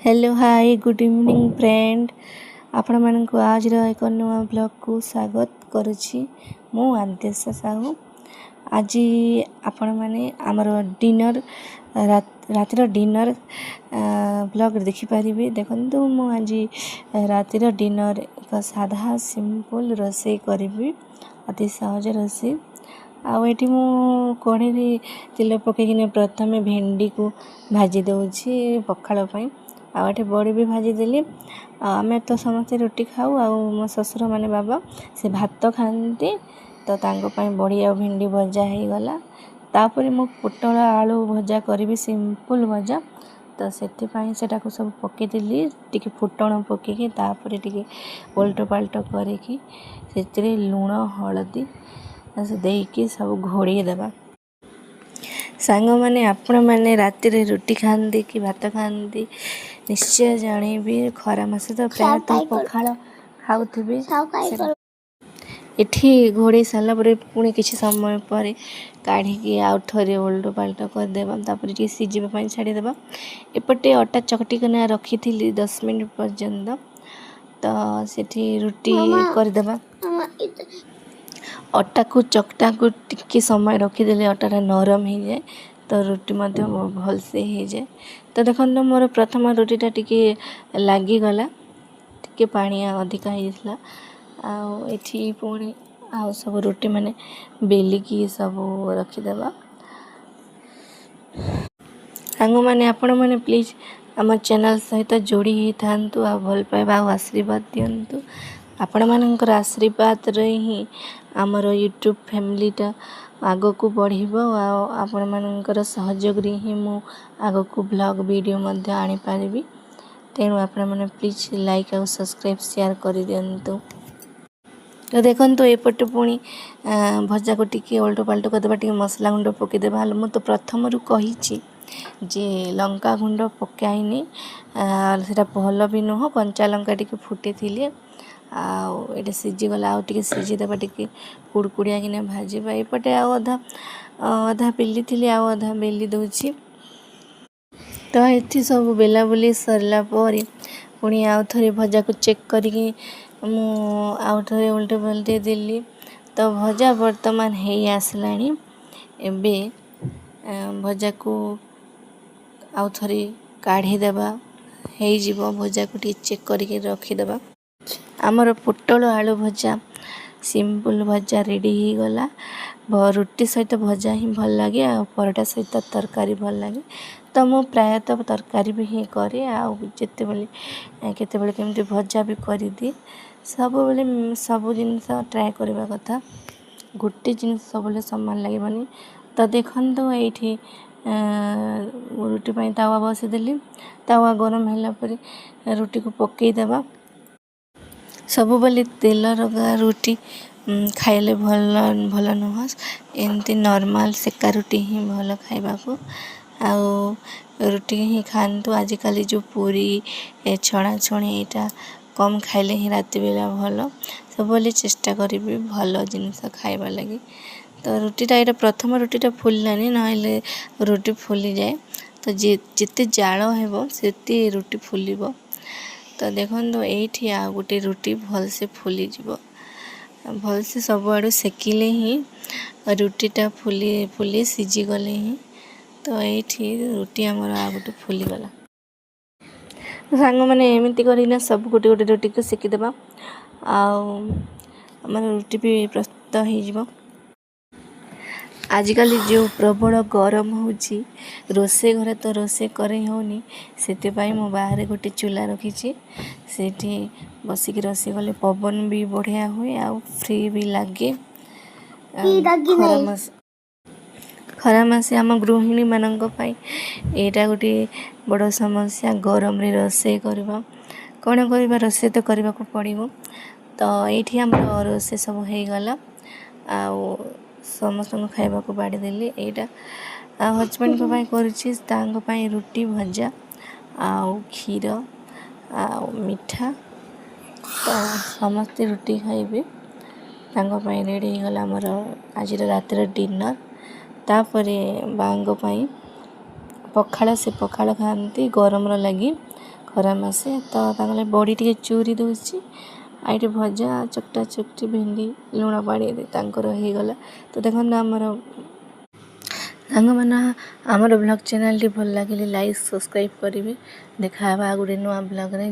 Hello, hi, good evening friend। ଆପଣମାନଙ୍କୁ ଆଜିର ଏକ ନୂଆ ବ୍ଲଗ୍କୁ ସ୍ୱାଗତ କରୁଛି। ମୁଁ ଆଦ୍ୟାଶା ସାହୁ। ଆଜି ଆପଣମାନେ ଆମର ଡିନର୍, ରାତିର ଡିନର୍ ବ୍ଲଗ୍ ଦେଖିପାରିବେ। ଦେଖନ୍ତୁ, ମୁଁ ଆଜି ରାତିର ଡିନର୍ ଏକ ସାଧା ସିମ୍ପଲ୍ ରୋଷେଇ କରିବି, ଅତି ସହଜ ରୋଷେଇ। ଆଉ ଏଠି ମୁଁ କଢ଼େଇରେ ତେଲ ପକାଇକିନା ପ୍ରଥମେ ଭେଣ୍ଡିକୁ ଭାଜି ଦେଉଛି ପଖାଳ ପାଇଁ। ଆଉ ଏଠି ବଡ଼ି ବି ଭାଜିଦେଲି। ଆଉ ଆମେ ତ ସମସ୍ତେ ରୁଟି ଖାଉ, ଆଉ ମୋ ଶ୍ୱଶୁର ମାନେ ବାବା, ସେ ଭାତ ଖାଆନ୍ତି। ତ ତାଙ୍କ ପାଇଁ ବଡ଼ି ଆଉ ଭେଣ୍ଡି ଭଜା ହେଇଗଲା। ତାପରେ ମୁଁ ପୋଟଳ ଆଳୁ ଭଜା କରିବି, ସିମ୍ପଲ୍ ଭଜା। ତ ସେଥିପାଇଁ ସେଟାକୁ ସବୁ ପକାଇଦେଲି, ଟିକେ ଫୁଟଣ ପକାଇକି, ତାପରେ ଟିକେ ଓଲଟ ପାଲଟ କରିକି ସେଥିରେ ଲୁଣ ହଳଦୀ ଦେଇକି ସବୁ ଘୋଡ଼େଇ ଦେବା। ସାଙ୍ଗମାନେ, ଆପଣମାନେ ରାତିରେ ରୁଟି ଖାଆନ୍ତି କି ଭାତ ଖାଆନ୍ତି, ନିଶ୍ଚୟ ଜଣେଇବି। ଖରା ମାସ ତ ପ୍ରାୟତଃ ପଖାଳ ଖାଉଥିବେ। ଏଠି ଘୋଡ଼େଇ ସାରିଲା ପରେ ପୁଣି କିଛି ସମୟ ପରେ କାଢ଼ିକି ଆଉ ଥରେ ଓଲଟ ପାଲଟ କରିଦେବା। ତାପରେ ଟିକେ ସିଝିବା ପାଇଁ ଛାଡ଼ିଦେବା। ଏପଟେ ଅଟା ଚକଟିକିନା ରଖିଥିଲି 10 ମିନିଟ୍ ପର୍ଯ୍ୟନ୍ତ, ତ ସେଠି ରୁଟି କରିଦେବା। ଅଟାକୁ ଚକଟାକୁ ଟିକେ ସମୟ ରଖିଦେଲେ ଅଟାଟା ନରମ ହେଇଯାଏ, ତ ରୁଟି ମଧ୍ୟ ଭଲସେ ହେଇଯାଏ। ତ ଦେଖନ୍ତୁ, ମୋର ପ୍ରଥମ ରୁଟିଟା ଟିକେ ଲାଗିଗଲା, ଟିକେ ପାଣିଆ ଅଧିକା ହେଇଯାଇଥିଲା। ଆଉ ଏଠି ପୁଣି ଆଉ ସବୁ ରୁଟି ମାନେ ବେଲିକି ସବୁ ରଖିଦେବା। ସାଙ୍ଗମାନେ, ଆପଣମାନେ ପ୍ଲିଜ୍ ଆମ ଚ୍ୟାନେଲ୍ ସହିତ ଯୋଡ଼ି ହେଇଥାନ୍ତୁ ଆଉ ଭଲ ପାଇବା ଆଉ ଆଶୀର୍ବାଦ ଦିଅନ୍ତୁ। ଆପଣମାନଙ୍କର ଆଶୀର୍ବାଦରେ ହିଁ ଆମର ୟୁଟ୍ୟୁବ୍ ଫ୍ୟାମିଲିଟା ଆଗକୁ ବଢ଼ିବ, ଆଉ ଆପଣମାନଙ୍କର ସହଯୋଗରେ ହିଁ ମୁଁ ଆଗକୁ ବ୍ଲଗ୍ ଭିଡ଼ିଓ ମଧ୍ୟ ଆଣିପାରିବି। ତେଣୁ ଆପଣମାନେ ପ୍ଲିଜ୍ ଲାଇକ୍ ଆଉ ସବସ୍କ୍ରାଇବ୍, ସେୟାର କରିଦିଅନ୍ତୁ। ତ ଦେଖନ୍ତୁ, ଏପଟେ ପୁଣି ଭଜାକୁ ଟିକେ ଓଲଟ ପାଲଟ କରିଦେବା, ଟିକେ ମସଲା ଗୁଣ୍ଡ ପକାଇଦେବା। ହେଲେ ମୁଁ ତ ପ୍ରଥମରୁ କହିଛି ଯେ ଲଙ୍କା ଗୁଣ୍ଡ ପକାଇନି, ସେଇଟା ଭଲ ବି ନୁହଁ। କଞ୍ଚା ଲଙ୍କା ଟିକେ ଫୁଟିଥିଲି ଆଉ ଏଇଟା ସିଝିଗଲା। ଆଉ ଟିକେ ସିଝିଦେବା, ଟିକେ କୁଡ଼କୁଡ଼ିଆ କିନା ଭାଜିବା। ଏପଟେ ଆଉ ଅଧା ଅଧା ବେଲିଥିଲି, ଆଉ ଅଧା ବେଲି ଦେଉଛି। ତ ଏଠି ସବୁ ବେଲାବୁଲି ସରିଲା ପରେ ପୁଣି ଆଉ ଥରେ ଭଜାକୁ ଚେକ୍ କରିକି ମୁଁ ଆଉ ଥରେ ଓଲଟେ ପାଲଟେଇ ଦେଲି। ତ ଭଜା ବର୍ତ୍ତମାନ ହେଇ ଆସିଲାଣି। ଏବେ ଭଜାକୁ ଆଉ ଥରେ କାଢ଼ିଦେବା, ହେଇଯିବ। ଭଜାକୁ ଟିକେ ଚେକ୍ କରିକି ରଖିଦେବା। ଆମର ପୋଟଳ ଆଳୁ ଭଜା, ସିମ୍ପଲ୍ ଭଜା ରେଡ଼ି ହେଇଗଲା। ରୁଟି ସହିତ ଭଜା ହିଁ ଭଲ ଲାଗେ ଆଉ ପରଟା ସହିତ ତରକାରୀ ଭଲ ଲାଗେ। ତ ମୁଁ ପ୍ରାୟତଃ ତରକାରୀ ବି ହିଁ କରେ, ଆଉ ଯେତେବେଳେ କେତେବେଳେ କେମିତି ଭଜା ବି କରିଦିଏ। ସବୁବେଳେ ସବୁ ଜିନିଷ ଟ୍ରାଏ କରିବା କଥା, ଗୋଟେ ଜିନିଷ ସବୁବେଳେ ସମାନ ଲାଗିବନି। ତ ଦେଖନ୍ତୁ, ଏଇଠି ରୁଟି ପାଇଁ ତାୱା ବସେଇଦେଲି। ତାୱା ଗରମ ହେଲା ପରେ ରୁଟିକୁ ପକାଇଦେବା। ସବୁବେଳେ ତେଲ ଲଗା ରୁଟି ଖାଇଲେ ଭଲ ଭଲ ନୁହଁ, ଏମିତି ନର୍ମାଲ୍ ସେକା ରୁଟି ହିଁ ଭଲ ଖାଇବାକୁ, ଆଉ ରୁଟି ହିଁ ଖାଆନ୍ତୁ। ଆଜିକାଲି ଯେଉଁ ପୁରୀ ଛଣାଛଣି, ଏଇଟା କମ୍ ଖାଇଲେ ହିଁ ରାତି ବେଳା ଭଲ। ସବୁବେଳେ ଚେଷ୍ଟା କରିବି ଭଲ ଜିନିଷ ଖାଇବା ଲାଗି। ତ ରୁଟିଟା ଏଇଟା ପ୍ରଥମ ରୁଟିଟା ଫୁଲିଲାନି, ନହେଲେ ରୁଟି ଫୁଲିଯାଏ। ତ ଯେତେ ଜାଳ ହେବ, ସେତେ ରୁଟି ଫୁଲିବ। ତ ଦେଖନ୍ତୁ, ଏଇଠି ଆଉ ଗୋଟେ ରୁଟି ଭଲସେ ଫୁଲିଯିବ। ଭଲସେ ସବୁଆଡ଼ୁ ସେକିଲେ ହିଁ ରୁଟିଟା ଫୁଲି ଫୁଲି ସିଝିଗଲେ ହିଁ। ତ ଏଇଠି ରୁଟି ଆମର ଆଉ ଗୋଟେ ଫୁଲିଗଲା। ସାଙ୍ଗମାନେ, ଏମିତି କରିକିନା ସବୁ ଗୋଟେ ଗୋଟେ ରୁଟିକୁ ସେକିଦେବା, ଆଉ ଆମର ରୁଟି ବି ପ୍ରସ୍ତୁତ ହେଇଯିବ। ଆଜିକାଲି ଯେଉଁ ପ୍ରବଳ ଗରମ ହେଉଛି, ରୋଷେଇ ଘରେ ତ ରୋଷେଇ କରି ହେଉନି। ସେଥିପାଇଁ ମୁଁ ବାହାରେ ଗୋଟେ ଚୁଲା ରଖିଛି। ସେଇଠି ବସିକି ରୋଷେଇ କଲେ ପବନ ବି ବଢ଼ିଆ ହୁଏ ଆଉ ଫ୍ରି ବି ଲାଗେ। ଖରା ମାସ, ଖରା ମାସେ ଆମ ଗୃହିଣୀମାନଙ୍କ ପାଇଁ ଏଇଟା ଗୋଟିଏ ବଡ଼ ସମସ୍ୟା, ଗରମରେ ରୋଷେଇ କରିବା। କ'ଣ କରିବା, ରୋଷେଇ ତ କରିବାକୁ ପଡ଼ିବ। ତ ଏଇଠି ଆମର ରୋଷେଇ ସବୁ ହେଇଗଲା ଆଉ ସମସ୍ତଙ୍କୁ ଖାଇବାକୁ ବାଢ଼ିଦେଲି। ଏଇଟା ଆଉ ହଜବେଣ୍ଡଙ୍କ ପାଇଁ କରୁଛି। ତାଙ୍କ ପାଇଁ ରୁଟି, ଭଜା ଆଉ କ୍ଷୀର ଆଉ ମିଠା। ତ ସମସ୍ତେ ରୁଟି ଖାଇବେ। ତାଙ୍କ ପାଇଁ ରେଡ଼ି ହେଇଗଲା ଆମର ଆଜିର ରାତିର ଡିନର୍। ତାପରେ ବାଆଙ୍କ ପାଇଁ ପଖାଳ, ସେ ପଖାଳ ଖାଆନ୍ତି ଗରମର ଲାଗି। ଖରା ମାସେ ତ ତାଙ୍କ ଲାଗି ବଡ଼ି ଟିକେ ଚୁରି ଦେଉଛି। ଆଉ ଏଇଠି ଭଜା, ଚକଟା ଚକଟି, ଭେଣ୍ଡି ଲୁଣ ପାଣି ତାଙ୍କର ହେଇଗଲା। ତ ଦେଖନ୍ତୁ, ଆମର ସାଙ୍ଗମାନେ, ଆମର ବ୍ଲଗ୍ ଚ୍ୟାନେଲ୍ଟି ଭଲ ଲାଗିଲେ ଲାଇକ୍, ସବସ୍କ୍ରାଇବ୍ କରିବେ। ଦେଖା ହେବା ଆଉ ଗୋଟେ ନୂଆ ବ୍ଲଗ୍ରେ।